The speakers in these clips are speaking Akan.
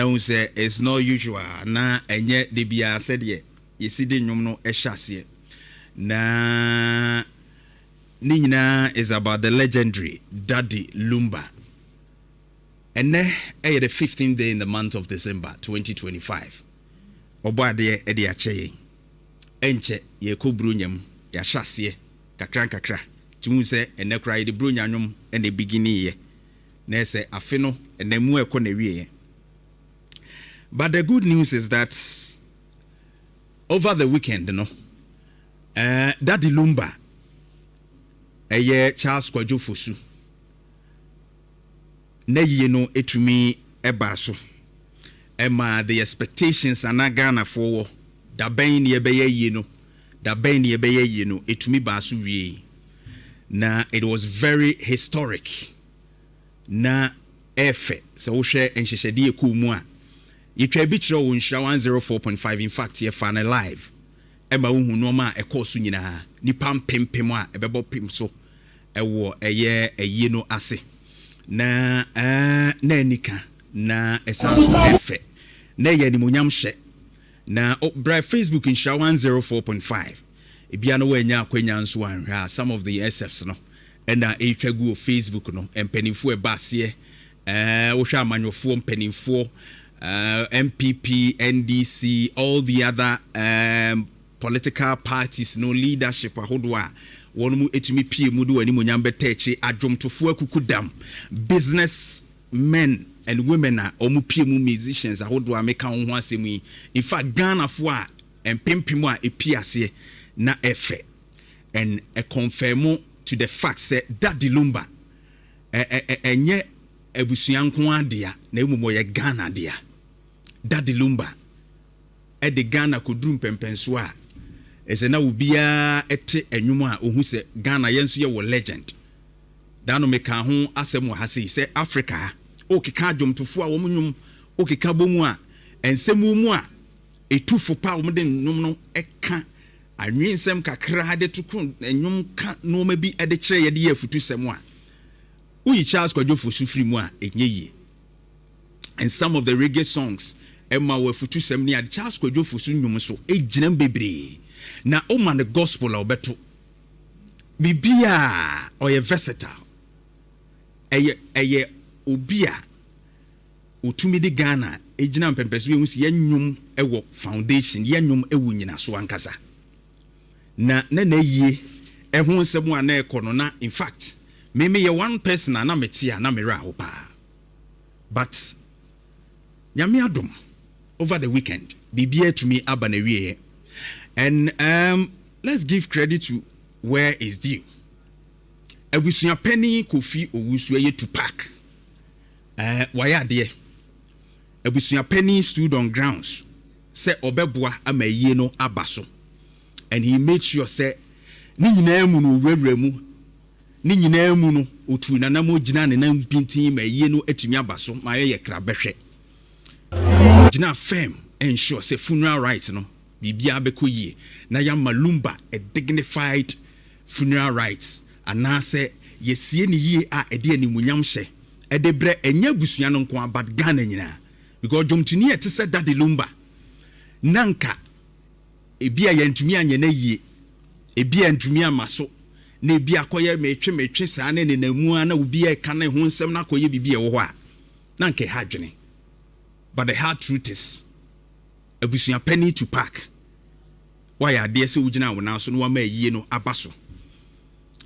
Ɛhu sɛ it's not usual na ɛnyɛ de biara sɛdeɛ yɛsi de nnwom no ɛhyɛ aseɛ, na ne nyinaa is about the legendary Daddy Lumba. Ɛnɛ ɛyɛ the 15th day in the month of December 2025. Ɔbɔ adeɛ ɛde akyɛ yɛn, ɛnkyɛ yɛkɔ Buronya mu. Yɛahyɛ aseɛ kakra nkakra, nti hu sɛ ɛnɛ koraa yɛde Buronya nnwom ɛna ɛbiginiiɛ na ɛsɛ afe no ɛnɛ mu ɛkɔ na ɛwieɛ. But the good news is that over the weekend no, Daddy Lumba, ɛyɛ Charles Kwadwo Fosu, na yie no etumi ɛbaa so ɛma the expectations ana Ghanafoɔ wɔ dabɛn ne yɛbɛyɛ yie no, dabɛn ne yɛbɛyɛ yie no, etumi baa so wie. Na it was very historic na ɛɛfɛ sɛ wohwɛ nhyehyɛdeɛ ɛkɔɔ mu a yɛtwa bi kyerɛ wɔ Nhyira 104.5. In fact, yɛfa no live ɛma wohu nneɛma a ɛkɔɔ so nyinaa, nipa mpempem a ɛbɛbɔ pem so ɛwɔ ɛyɛ ɛyie no ase na na anika na ɛsan so ɛfɛ na ɛyɛ animonyam hyɛ. Na bra Facebook, Nhyira 104.5. Ebia no woanya akwanya nso anhwɛ a, some of the sfs no ɛna ɛtwa gu wɔ Facebook no. Mpanimfoɔ ɛba aseɛ, wohwɛ amanyɔfoɔ mpanimfoɔ, NPP, NDC, all the other political parties no leadership ahodoɔ a wɔn mu etumi pie mu de wɔn animonyam bɛtɛ akyire, adwomtofoɔ akuku dam, business men and women a wɔn pie mu, musicians ahodoɔ a meka wɔn ho asɛm yi, in fact, Ghanafoɔ a mpempem a epie aseɛ na ɛfɛ and ɛconfirm to the fact sɛ Daddy Lumba ɛ ɛ ɛnyɛ abusua nko adea na mmom ɔyɛ Ghana dea. Daddy Lumba ɛde Ghana kɔduru mpɛmpɛnsoɔ a ɛsɛ na obiara ɛte ɛnwom a ohu sɛ Ghana yɛn nso yɛ wɔ legend. Daano meka ho asɛm wɔ ha sei sɛ Africa ha, okeka adwomtofoɔ a wɔn nnwom okeka bɔ mu a nsɛm wɔ mu a ɛtu fo pa a wɔde nnwom no ɛka anwensɛm kakra de to ko nnwom ka nneɛma bi de kyerɛ yɛde yɛ afutusɛm a woyi Charles Kwadwo Fosu firi mu a ɛnyɛ yie. And some of the reggae songs ɛma wɔ afutusɛm ne ade, Charles Kwadwo Fosu nnwom so ɛgyina mu bebree na woma no gospel a ɔbɛto biribiaa. Ɔyɛ versatile, ɛyɛ obi a otumi de Ghana gyina mpɛmpɛ so. Yɛhu sɛ yɛn nnwom wɔ foundation, yɛn nnwom wɔ nyinaso ankasa na yie ɛho nsɛm a na ɛkɔ no. Na in fact, me meyɛ one person a na mete a na merɛ aho paa, but Nyame adom, over the weekend biribiara tumi aba na wieɛ. And let's give credit to where is due. Abusuapanin Kofi Owusu, ɛyɛ Tupac, wayɛ adeɛ. Abusuapanin stood on grounds sɛ ɔbɛboa ama yie no aba so, and he made sure sɛ ne nyinaa mu no owurawura mu, ne nyinaa mu no otu nanam gyina ne nan pintin ma yie no atumi aba so ma ayɛyɛ kra bɛhwɛ gyina firm, ensure sɛ funeral rites no biribiara bɛkɔ yie na yɛama Lumba a dignified funeral rites, anaasɛ yɛsie ne yie a ɛde animuonyam hyɛ ɛde brɛ ɛnyɛ abusua no nko a but Ghana nyinaa, because dwomtoni a ɛte sɛ Daddy Lumba na nka ebi a yɛntumi anyɛ no yie, ebi a ntumi ama so na ebi akɔyɛ metwe metwe saa ne nenamu a na obi a ɛka ne ho nsɛm na akɔyɛ biribi a ɛwɔ hɔ a na nka ɛha adwene. But the hard truth is, abusuapanin Tupac wayɛ adeɛ sɛ wogyina wo nan so na wama ayie no aba so.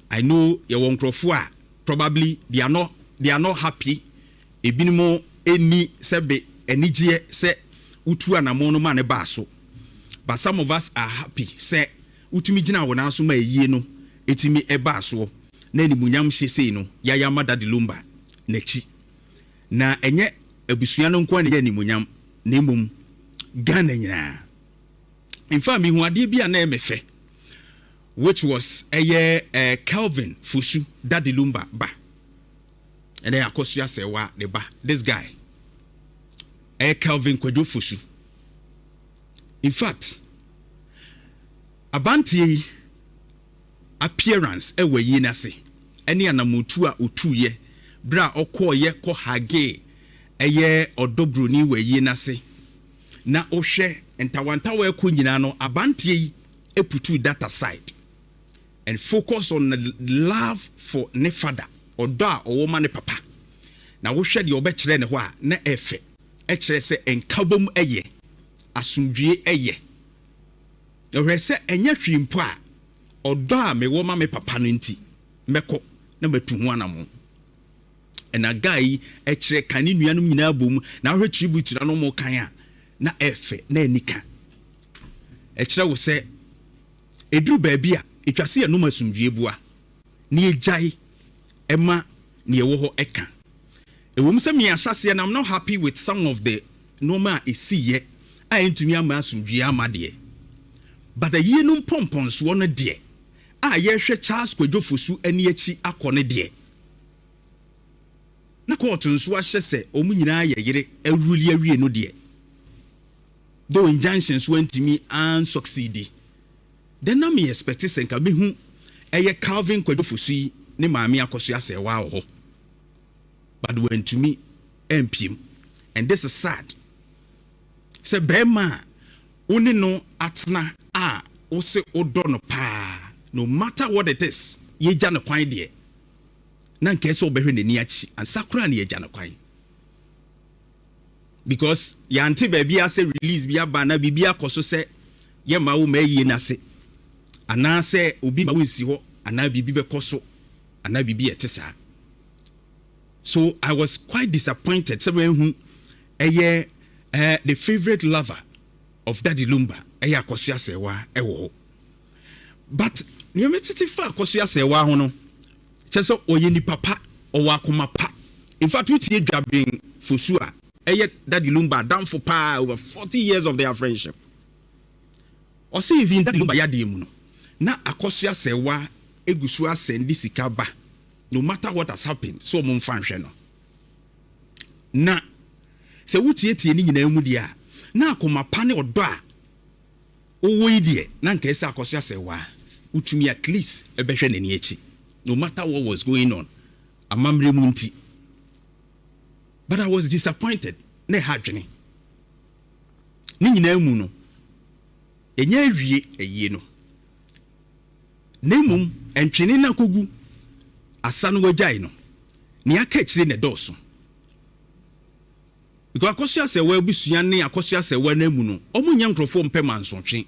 I know yɛwɔ nkurɔfoɔ a probably they are not happy. Ebinom ɛni sɛbe anigyeɛ sɛ wotu anammɔn no ma ne baa so, but some of us are happy sɛ wotumi gyina wo nan so ma ayie no ɛtumi ɛbaa soɔ na animuonyam hyɛ sei no yɛayɛ ama Daddy Lumba n'akyi. Na ɛnyɛ abusua no nko a na ɛyɛ animuonyam na mmom Ghana nyinaa. In fact, mehu adeɛ bi a na ɛmɛ fɛ, which was ɛyɛ Kelvin Fosu, Daddy Lumba ba, ɛnɛ Akosua Sɛwa ne ba. This guy ɛyɛ Kelvin Kwadwo Fosu. In fact, abanteɛ yi appearance ɛwɔ yie n'ase ɛne anamotu a otuyɛ berɛ a ɔkɔɔyɛ kɔ hage. Ɛyɛ Ɔdɔ Broni wɔ ayie no ase na wohwɛ ntawantawa ɛkɔ nyinaa no, abanteɛ yi putuu that aside and focus on the love for ne father, ɔdɔ a ɔwɔ ma ne papa. Na wohwɛ deɛ ɔbɛkyerɛ ne hɔ a, na ɛfɛ, ɛkyerɛ sɛ nkabom ɛyɛ, asomdwie ɛyɛ. Na hwɛ sɛ ɛnyɛ hwee mpo a, ɔdɔ a mewɔ ma me papa no nti, mɛkɔ na matu ho anamɔn. Ɛna guy yi ɛkyerɛ kan ne nuanom nyinaa bom na wohwɛ tribute na no mo kan a, na ɛfɛ na anika. Ɛkyerɛ wo sɛ ɛduru baabi a ɛtwa sɛ yɛnom asomdwie bua na yɛgyae ɛma nea ɛwɔ hɔ ɛka. Ɛwom sɛ me ahyɛaseɛ no I'm not happy with some of the nneɛma a ɛsiiɛ a ɛntumi amma asomdwie amma deɛ, but ayie no mpɔmpɔnsoɔ no deɛ a yɛrehwɛ Charles Kwadwo Fosu ani akyi akɔ no deɛ, na kɔɔto nso ahyɛ sɛ wɔn nyinaa yɛ yere awuruli awie no deɛ, though injunction so antumi ansucceedi, then na me expect sɛ nka mehu ɛyɛ Calvin Kwadwo Fosu yi ne maame Akosua Serwaa wɔ hɔ, but wantumi ampiem, and this is sad sɛ bɛrima a wo ne no atena a wo se wodɔ no paa, no matter what it is, yɛgya no kwan deɛ, na nka ɛsɛ wobɛhwɛ n'ani akyi ansa koraa na yɛgya no kwan, because yɛante baabi a sɛ release bi aba na biribi akɔ so sɛ yɛma wo ma ayie no ase anaasɛ obi ma wo nsi hɔ anaa biribi bɛkɔ so anaa biribi ɛte saa. So I was quite disappointed sɛ mahu ɛyɛ the favourite lover of Daddy Lumba, ɛyɛ Akosua Serwaa, ɛwɔ hɔ. But nea metete fa Akosua Serwaa ho no kyerɛ sɛ ɔyɛ nipa pa, ɔwɔ akoma pa. In fact, wotie Dwaben Fosu a ɛyɛ Daddy Lumba adamfo paa over 40 years of their friendship, ɔsɛ even Daddy Lumba yadeɛ mu no, na Akosua Serwaa egu so asɛnde sika ba no matter what has happened, sɛ ɔmo mfa nhwɛ no. Na sɛ wotietie ne nyinaa mu deɛ a, na akoma pa ne ɔdɔ a wowɔ yi deɛ, na nka ɛsɛ Akosua Serwaa wotumi at least ɛbɛhwɛ n'ani akyi no matter what was going on amammerɛ mu nti. But I was disappointed na ɛha adwene. Ne nyinaa mu no, ɛnyɛ awie ayie no, na mmom ntwene no akɔgu asa no wagyae no, nea aka akyire na ɛdɔɔso, because Akosua Serwaa abusua ne Akosua Serwaa no amu no, ɔmo nyɛ nkurɔfoɔ mpɛ mansotwe.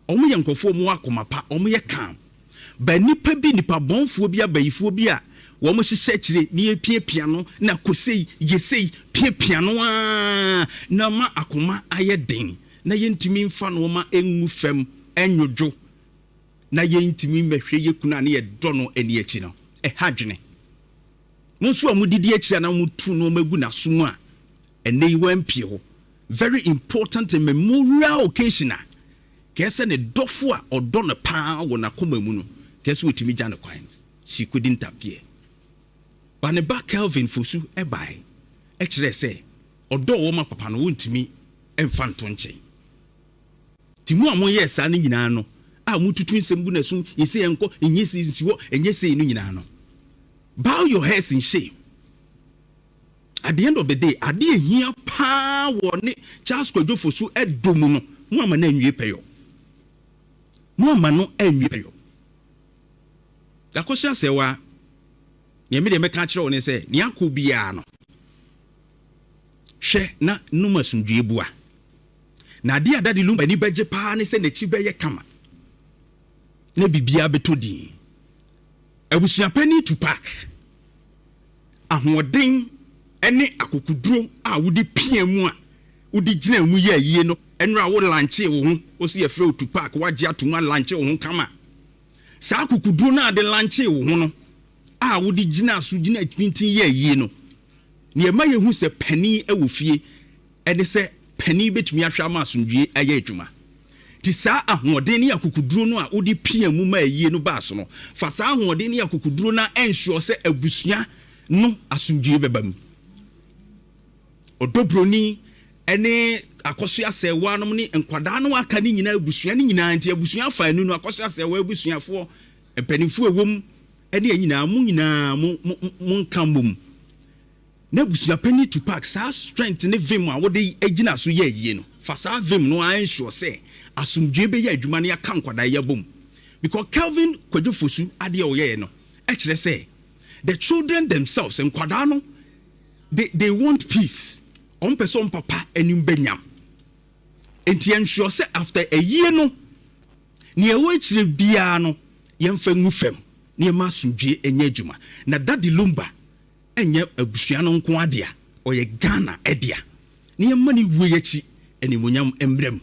Ɔmo yɛ nkurɔfoɔ ɔmo wɔ akoma pa, ɔmo yɛ calm. Ba nipa bi, nipa bɔnfoɔ bi, abayifoɔ bi a wɔn hyehyɛ akyire ne yɛpiapia no na kosei yɛsei piapia no aa na ma akoma ayɛ den na yɛntumi mfa nneɛma ngu fam ɛnwodwo na yɛntumi mmɛhwɛ yɛ kunu a ne yɛdɔ no ani akyi no, ɛha dwene. Mo nso a modidi akyire a na motu nneɛma gu n'aso mu a ɛnɛ yi wampie hɔ, very important and memorial occasion a kɛɛ sɛ ne dɔfo a ɔdɔ no paa wɔ n'akoma mu no, kɛɛ sɛ wɔtumi gya no kwan no, she couldn't appear. But ne ba Kelvin Fosu ɛbae ɛkyerɛ sɛ ɔdɔ wɔ ma papa no, wɔntumi ɛmfa nto nkyɛn. Nti mu a moyɛɛ saa no nyinaa no a motutu nsɛm gu n'asom, yɛsɛ yɛnkɔ ɛnyɛ sei nsi hɔ ɛnyɛ sei no nyinaa no, bow your heads in shame. At the end of the day, ade ehia paa wɔ ne Charles Kwadwo Fosu ɛdɔ mu no, mo ama no anwie pɛyɔ, mo ama no anwie pɛyɔ. Akosua Serwaa, nea me deɛ mɛka akyerɛ wo ne sɛ nea akɔ biara no, hwɛ na nom asomdwie bua. Na adeɛ a Daddy Lumba ani bɛgye paa ne sɛ n'akyi bɛyɛ kama na biribiara bɛtɔ din. Abusuapanin Tupac, ahoɔden ne akokoduro a wode pia mu a wode gyina mu yɛ ayie no, ɛnora wo lankyee wo ho, wo so yɛfrɛ wo Tupac, woagye ato mu alankyee wo ho kama. Saa akokoduro no a de lankyee wo ho no a wode gyina so gyina pintin yɛ ayie no, nea ɛma yɛhu sɛ panin wɔ fie ɛne sɛ panin bɛtumi ahwɛ ama asomdwie ayɛ adwuma. Nti saa ahoɔden ne akokoduro no a wode pia mu ma ayie no baa so no, fa saa ahoɔden ne akokoduro no ensure sɛ abusua no asomdwie bɛba mu. Ɔdɔ Broni ne Akosua Serwaa nom ne nkwadaa no aka ne nyinaa, abusua no nyinaa, nti abusua afa anu no, Akosua Serwaa abusuafoɔ mpanimfoɔ ɛwɔ mu ne nyinaa, mo nyinaa mo mo mo nka mmom. Na abusuapanin Tupac, saa strength ne vim a wode gyina so yɛ ayie no, fa saa vim no ara ensure sɛ asomdwoe bɛyɛ adwuma na yɛaka nkwadaa yi abom. Because Kelvin Kwadwo Fosu adeɛ a ɔyɛeɛ no kyerɛ sɛ the children themselves, nkwadaa no, they want peace. Wɔn pɛ sɛ wɔn papa anim bɛ nyam. Nti ensure sɛ after ayie no, nea ɛwɔ akyire biara no, yɛmfa ngu fam na yɛma asomdwoe nyɛ adwuma. Na Daddy Lumba ɛnyɛ abusua no nko adea, ɔyɛ Ghana ɛdea. Na yɛma ne wuo akyi animuonyam mmerɛ mu.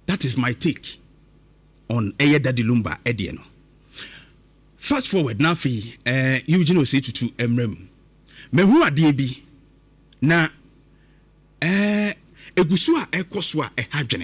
That is my take on ɛyɛ Daddy Lumba ɛdeɛ no. Fast forward na afei Eugene Osei Tutu mmerɛ mu. Mahu adeɛ bi na egu so a ɛkɔ so a ɛha dwene.